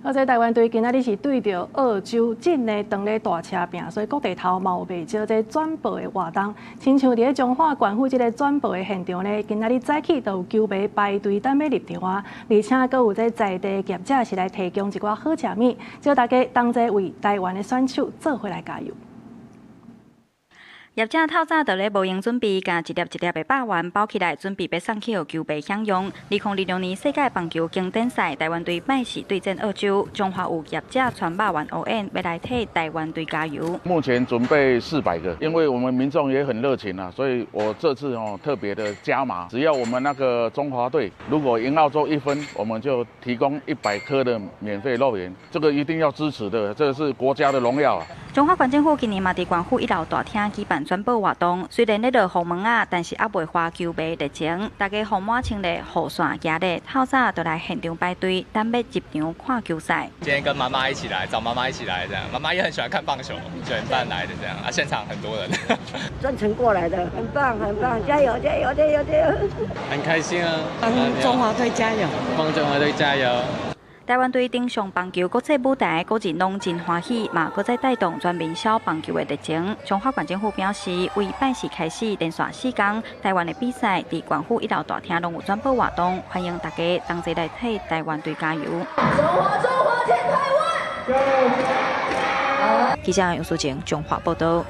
而且台灣隊今仔日是對著澳洲進的當咧大車拼，所以各地頭嘛有袂少這轉播的活動。親像佇咧彰化縣府這个轉播的現場呢，今仔日早起就有球迷排隊等欲入場啊，而且閣有這在地業者是來提供一寡好食物，招大家同齊為台灣的選手做伙來加油。業者透早就咧無閒準備，共一粒一粒的肉丸包起來，準備欲送去予球迷享用。2026年世界棒球經典賽，台灣隊拜四對戰澳洲，彰化有業者傳肉圓烏宴，欲來替台灣隊加油。目前準備400個，因為我們民眾也很熱情啊，所以我這次哦特別的加碼，只要我們那個中華隊如果贏澳洲1分，我們就提供100顆的免費肉圓，這個一定要支持的，這個是國家的榮耀啊。彰化縣政府今年嘛佇縣府一樓大廳舉辦轉播活動，雖然咧落雨毛仔，但是猶袂花球迷熱情，大家風滿穿咧雨傘行咧，透早就來現場排隊，等欲入場看球賽。今天跟媽媽一起來，找媽媽一起來，這樣媽媽也很喜歡看棒球，9點半來的這樣啊，現場很多人，專程過來的，很棒很棒，加油加油加油加油！很開心啊，幫中華隊加油，幫中華隊加油。台灣隊登上棒球國際舞台，個人攏真歡喜，嘛閣再帶動全民小棒球的熱情。彰化縣政府表示，為拜四開始連續4天，台灣的比賽佇縣府一樓大廳攏有轉播活動，歡迎大家同齊來替台灣隊加油。中華中華挺台灣！記者楊淑靜彰化報道。